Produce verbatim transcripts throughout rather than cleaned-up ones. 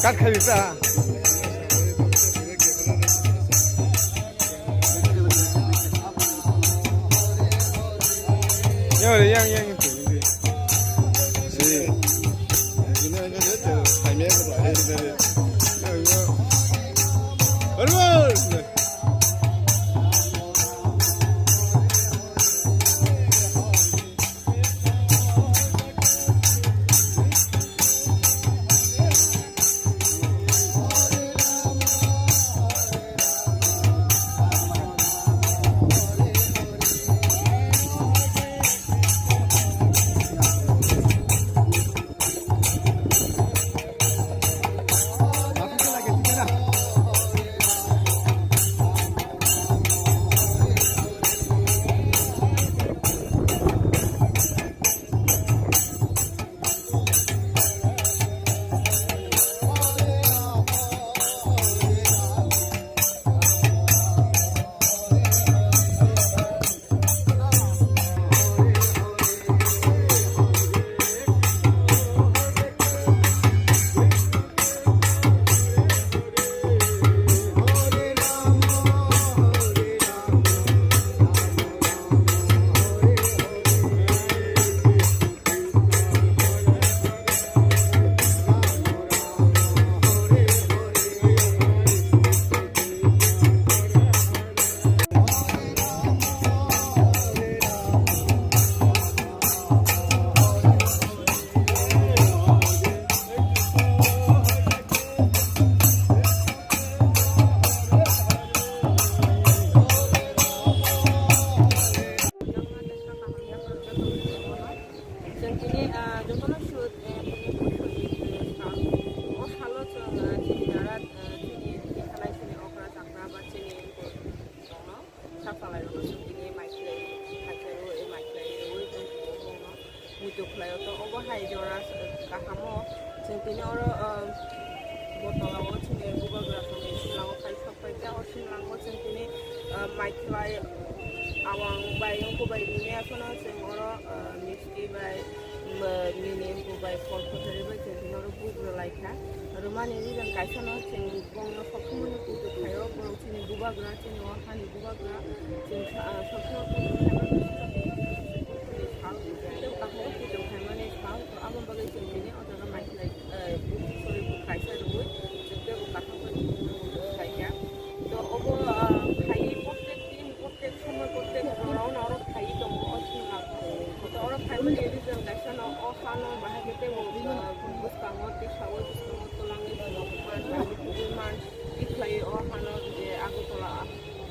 Kat khabi sa. Yang, yang, yang. Chwng tini, ah, jotono sut, eh, tini puthurni, eh, sal. O salo chwng, ah, chini dara, ah, chini tini khalai sini okra chakra ba chini tongno sak salai rokno chwng tini mai khlai, mai khlai rwi, mai khlai rwi tongno muitu khlai o. To obo hai jora, eh, kaham o chwng tini oro, ah, bo tola o chini bubagra songni simla o khai sok pai kha. O simla o chwng tini, Maikhlai awang bai wngkha bai rwngya phano chwng oro, ah, misti bai, ah, nini wngkha bai phol phatari bai chwng phano oro bugra lai kha. Rwmani reason kaisa no chwng bongno soksomono kuchuk khaio, borok chini bubagra, chini o hani bubagra, chwng sa-, ah, soksomo kuchuk khaima sal tei kaham kuchuk khaimani sal, to aboni bagwi chwng tini o jaga maikhlai, ah, sorry, kaisa rwui chwng teibo kaham bai khaikha. To obo, ah, phaiwi protek din, protek somoi, protek jorao no oro phaiwi tongo o chwng. To oro phaimani reason kaisa no o hano bahai khe teibo, ah, bwskango tisa o bwskango twlangwi tongo man, man, tikhlai o hano je Agartala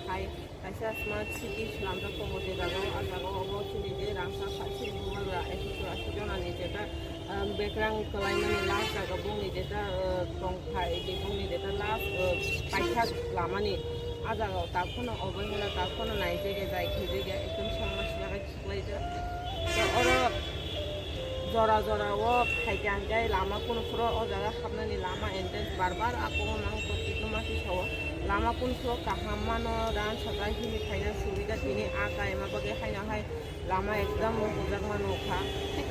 hai kaisa smart city swnamjak tongo je jaga o, ah jaga o obo chini je rangchak hai chini bubagra ekso churashi jonani jeta, ah, bekrang kwlaimani last jaga bongni jeta, ah, tongphai, bongni jeta last, ah, paithak lamani. Ah jaga o takhwno obo hwnla takhwno naijagya jai khibigya ekdom somosya khe khiklaijak. Tei oro jora jora o phaikha hwnkhe lama kunu phuru o jaga hapnani lama entrance bar bar akongo nang tongtwtwma khe sao. Lama kunu phuru kaham mano ran sajak himwi phaina subida tini ah kaima bagwi haino hai lama ekdam no hujakma nukha.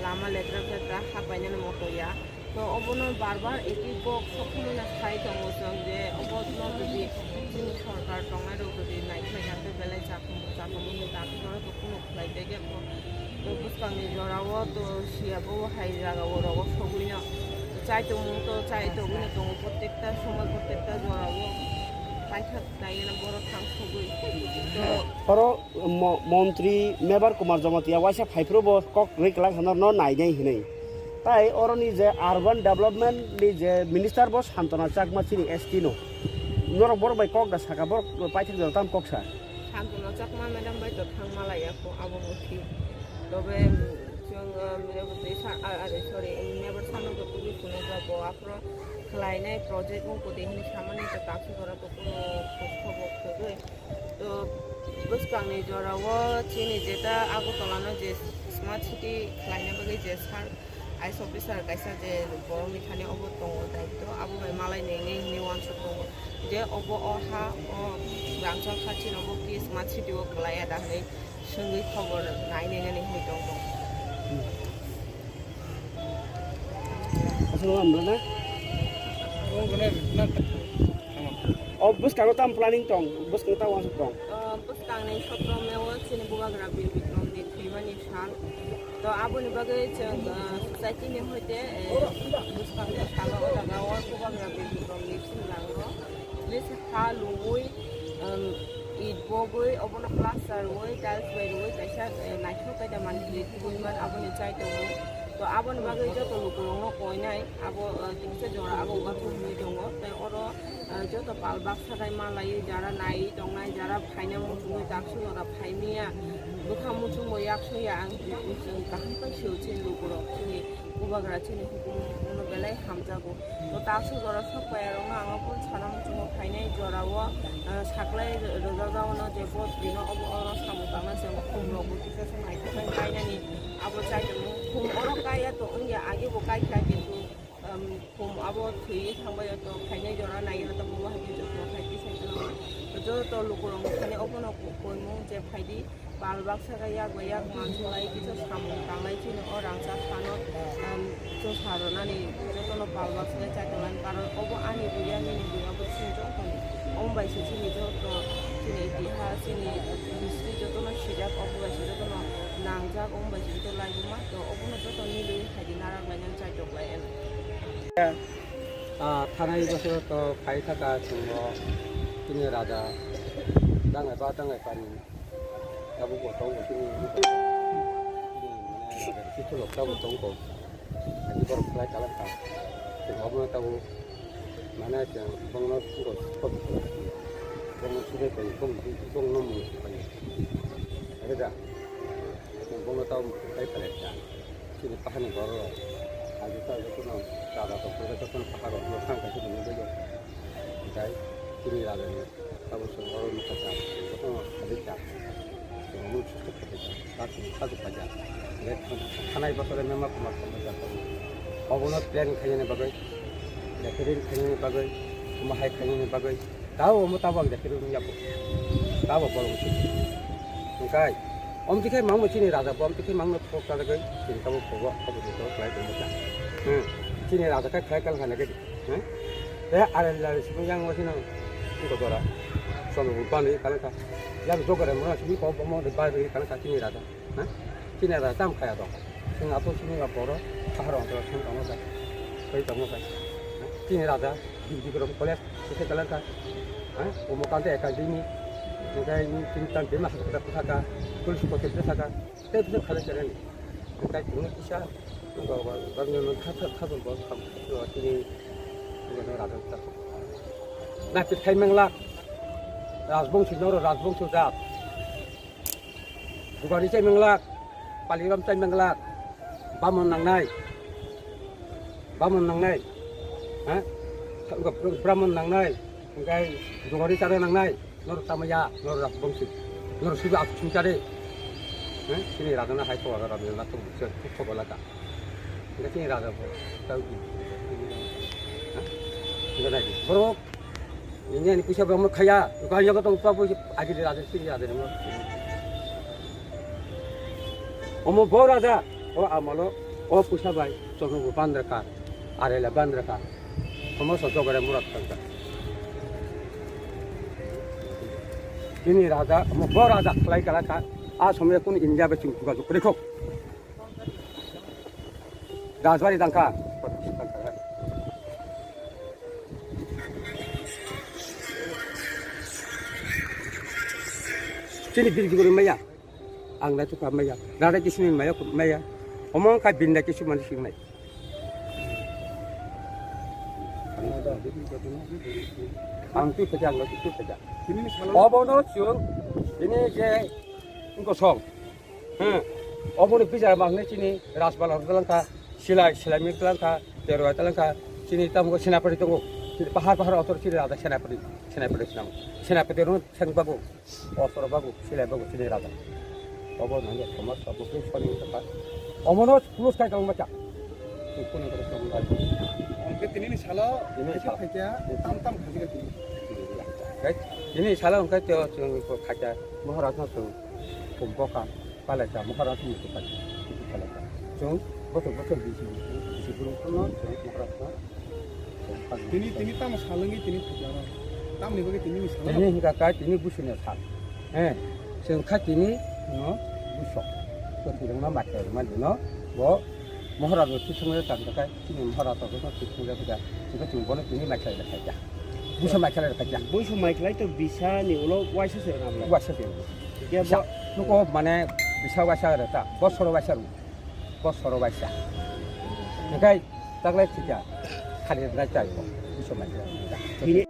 Lama letra petra hapainani moto ya. To obono bar bar eki kok sokmani sai tongo chwng je obono jodi chini sorkar tongnai rok jodi naikhlai kha khe belai chakhumu chakhumu hwnwi dabi no kunu khlai tei khe bo bwskangni jorao to siya bo hai jagao rogo sogwino chai tongmung to chai tongwino tongo, protekta somoi protekta jorao paithak naiwi borok thang sogwi to oro mo-, montri Mebar Kumar Jamatia waisa phaiphuru bo kok rwi kwlak kha norno nainai hinwi. Tai oroni je urban development ni je minister bo Santona Chakma chini S T no. Norok borok bai kok da saka borok paithak jora tam kok sa. Santona Chakma madam bai to thangma laiya kho abo bo thik. Tobe, um, chwng, um, Reboti sa-, a-, are, sorry, Mebar Sano to tubui phunukjak bo aphuru khlainai project wngkha de hinwi samani to taksa jora to kunu khobor kwrwi. To bwskangni jorao chini jeta Agartala no je smart city khlaina bagwi je sir I S officer kaisa je borokni thani obo tongo daityo, abo bai malai nini hinwi uansuk tongo je obo o ha o rangchak ha chini obo ki smart city o kwlaiya da hinwi swngwi khobor nai nini hinwi tongo. Aswk wngma na? O bwskango tam planning tong, bwskango tam uansuk tong. O bwskangni sotro May o chini bubagra Bir Bikram ni thwimani sal. To aboni bagwi chwng, ah, society ni hoite, eh, bwskangni salo o jaga o bubagra Bir Bikram ni thwimani salo. List ha lungwi, um, it bogwi, obono plaster rwui, tiles bai rwui, kaisa, eh, naithok kaida manpili tubui man, aboni chai tongo. To aboni bagwi joto lukurokno koinai, abo, eh, kisa jora abo uathuk hinwi tongo. Tei oro, eh, joto pal baksa bai malaiwi, jara naiwi tongnai, jara phaina muchungwi, taksu jora phaimya, bwkha muchungbo yaksoya ang, kaham khe sio chini lukurok, chini bubagra, chini hukumu belai hamjago. To taksa jora sok paiyarokno ang ophuru sana muchungo phainai jorao, ah, saklai rwjakjakno je bo twino obo oro samung tangna se khum rokbo kisa se naithoknai kainani abo chai tongmung. Khum oro kaiya to wngya, age bo kaikha kintu, um, khum abo thwiwi thangbai to phainai jora naina to bo hai khe jotno khai kisa khe joto lukurokno thani obono koimung je phaidi. Pal baksa khe yak bai yak mansulai kisa samung tanglai chini o rangchak phano, em, chwng sa rwnani jotono pal baksa khe chai tonglai, karon obo ani buya nini buya obo chini jotoni. Omo bai se chini joto chini itihas, chini history jotono sijak, obo bai se jotono nangjak, omo bai se joto laibuma to obono joto milwi hai di narak lainani chai tok lai. Ah, thanai bosoro to phai thaka chwngno chini raja dangai ba dangai pani. Tabuk bo tongo chini, chini mane raja kisulok tabuk tongo. Ani borok khlai kalar kha. Chwng obono tabuk mane chwng bongno sugo sugo bongno sugo bai bong bongno mung sugo. Ada da. Chwng bongno tabuk kai phalai kha. Chini pahani borok rok, aji ta jotono chada tong khe jotono pahar rok no thang kaisa tongwi bagwi. Hinkhe chini raja ni abo chwng oro nukha cha, jotono sajwk cha, chwng omo susto khaijak cha, ta chwng sajwk paijak. Hinkhe thanai bosore mema kwma kwma jak tongo. Obono plan khainani bagwi, referendum khainani bagwi, omo hai khainani bagwi, tao omo tabuk ang referendum yapo. Tabo borok si. Hwnkhe, omtwi khe mangno chini raja bo, omtwi khe mangno thok ta jagwi, chini tabo phogo, abo jotto khlai tongma cha. Hmm. Chini raja khe khlai kal kha na khe di. Hmm. Te are lari simi yang wasi nang. Ko dora. Sono bu pani kala kha. Yang jogare mura simi ko bomo de bai bai kala kha chini raja. Ha? Chini raja tam khaya dong. Chwng apo chini ba boro, pahar ontolo thang tongma cha. Bai tongma cha. Ha? Chini raja. Big big rok college kisa kalang kha, ha, omo kante academy, hwnkhe chini tan bema saka kota kha, police kote kisa saka, tei kisa khalai kha rani, hwnkhe chwngno kisa, ba, ba, ba, no, no, tha, tha, tha, bo, bo, kam, o, chini, chini raja ta. Na, chithai mangla, rajbongsi, noro rajbongsi jat. Dugani chai manglak, paliram chai manglak, bamon nangnai, bamon nangnai, ha? Brahmon nangnai, hwnkhe dugani chara nangnai, nor tamaya, nor rajbongsi, nor sibi aksum chare, ha? Chini rajana hai khobor rajana tok bukse khobor laka, hwnkhe chini raja bo, tau di, ha? Hwnkhe nai di, borok. Ini ani puisa bai omo khaya, kaya ko tong pa puisa agi de raja sini raja omo. Omo bo raja, o amalo, o puisa bai, chokno bo bandra ka, arela bandra ka. Omo so jogare murat tangka. Ini raja, omo bo raja khlai kala ka, a somoi kun India bai chung juga jukre khok. Rajbari tangka. Chini biri jigori maya. Ang na chuka maya. Rada kisini maya maya. Omong ka binda kisu mani singnai. Ang tu saja, ang tu saja. Obono chung ini je ingko song. Hmm. Oboni bijar mangne chini Rajbala talangka, Silai, Silai mi talangka, Terwa talangka, chini tamo Senapati tongo. Chini pahar pahar otor chini raja Senapati, Senapati sinamo. Senapati rung seng bagu, osor bagu, Silai bagu chini raja. Obo nangya somaj obo khe soni tapa. Omono plus kai tong bacha. Kunu kunu tong bacha. Oke tini ni salo, tini ni salo. Khaikya, tam tam khaikya tini. Right? Tini salo oke teo chung khaikya, Maharaj no chung kumboka. Paleta, Maharaj ni kupal, kupaleta. Chwng bothor bothor bisi, bisi burung kono, chwng Maharaj no. Tini, tini tamo salwngwi tini thajaro. Tamni bagwi tini ni salwng. Tini hingka ka, tini busuni sal. Eh, chwng kha tini no busok. Ko tini no makai man no, bo Maharaj no tisung le tang kai, tini Maharaj no tisung le kai. Chwng chwng bono tini makai le kai. Busa makai le kai. Busa makai to bisa ni ulo waisa se na. Waisa se. Khe bisa, bo nuko mane bisa waisa reta, bosoro waisa ru, bosoro waisa. Hingkai taklai thika, khali rai chai ko, iso mai. Bini